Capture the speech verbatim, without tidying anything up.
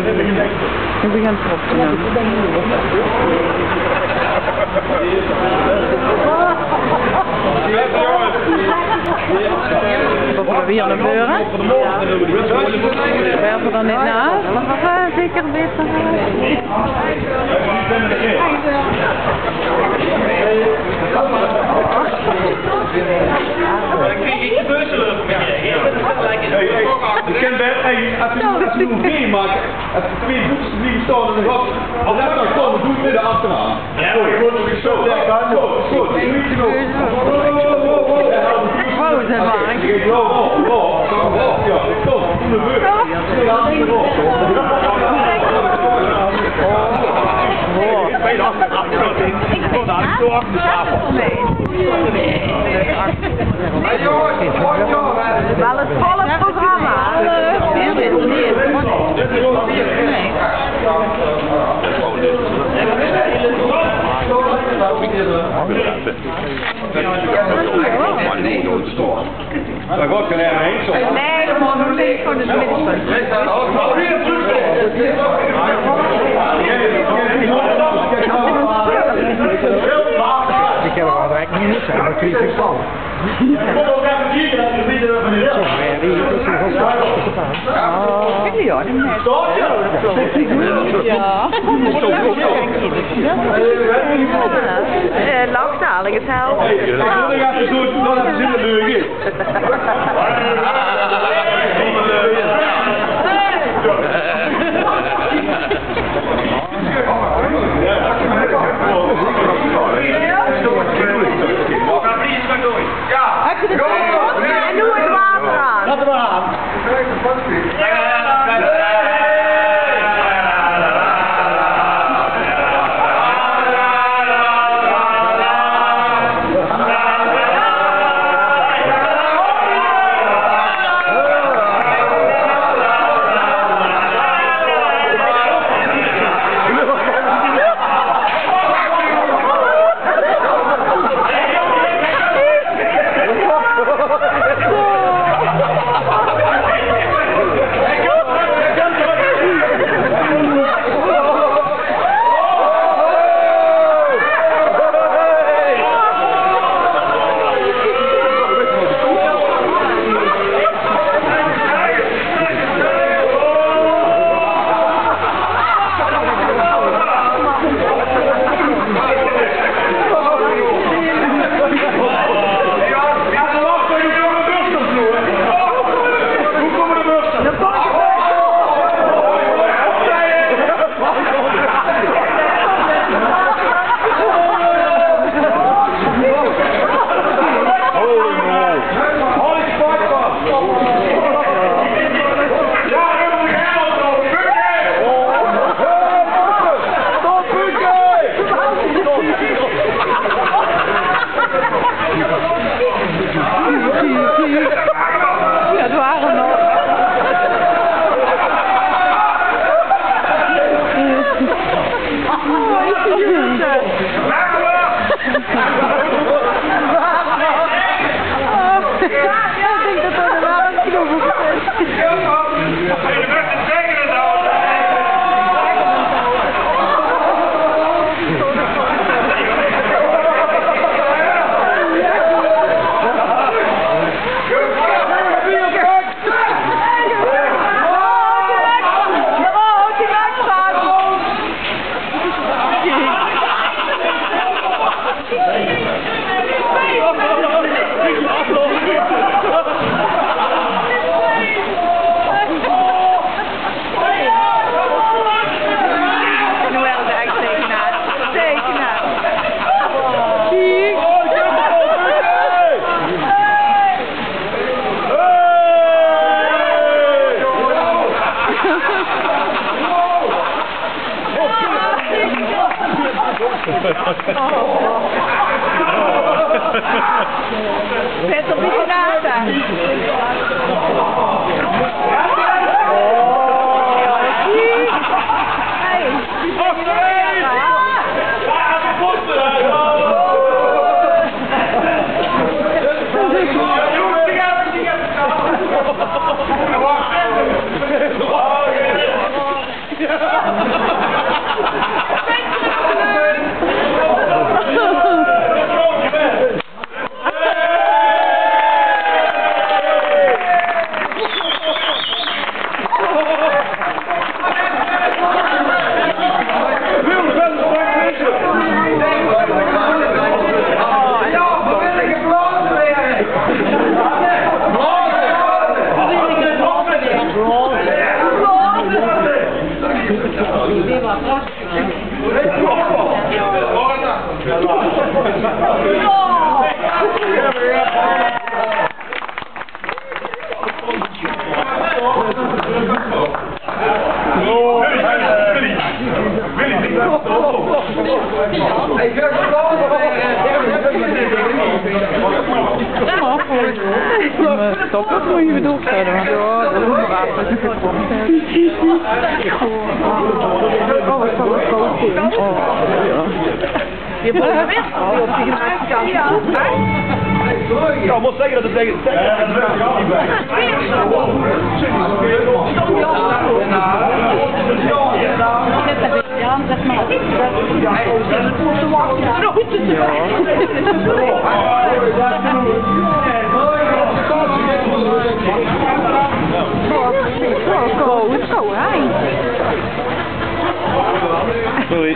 Noe begint 't op te numme. Wat veur weer nao veure? Waere v'r d'r neet nao? Jao, zeker baeter. Hey, hey, ich kin bie, hey, es v'r noe, es v'r noe vee make, es v'r twee boekse blieve staon en dan gaon v'r, es v'r dan kómme, doon v'r midde achteraan. Jao, good, good, good. Good, good. Wow, ze waren. Jao, jao, jao, jao, jao, jao, jao. Waal 't volle programma. Nae, gewoon, noe lees gewoon 't middelpunt. Ich höb waal direk neet zeen, mer krieg ich van. Jao, die mèt. Jao. Eh, lachzalig, 't helpt. En noe 't water aan. Jao, 't ware nog. Ich dink det det de ware knoop is. En noe waere ze ech tegenaar. Tegenaar. Zèt 'm 'n bietje naast aan. Hey. Stop dat, mót se bedoeld höbbe. Jao, dat is waor. Oh, wat zal dat groot zeen? Oh, jao. Jao, ich mót zègke dat 't tege, tege Oh, zo, zo, hè. Doei.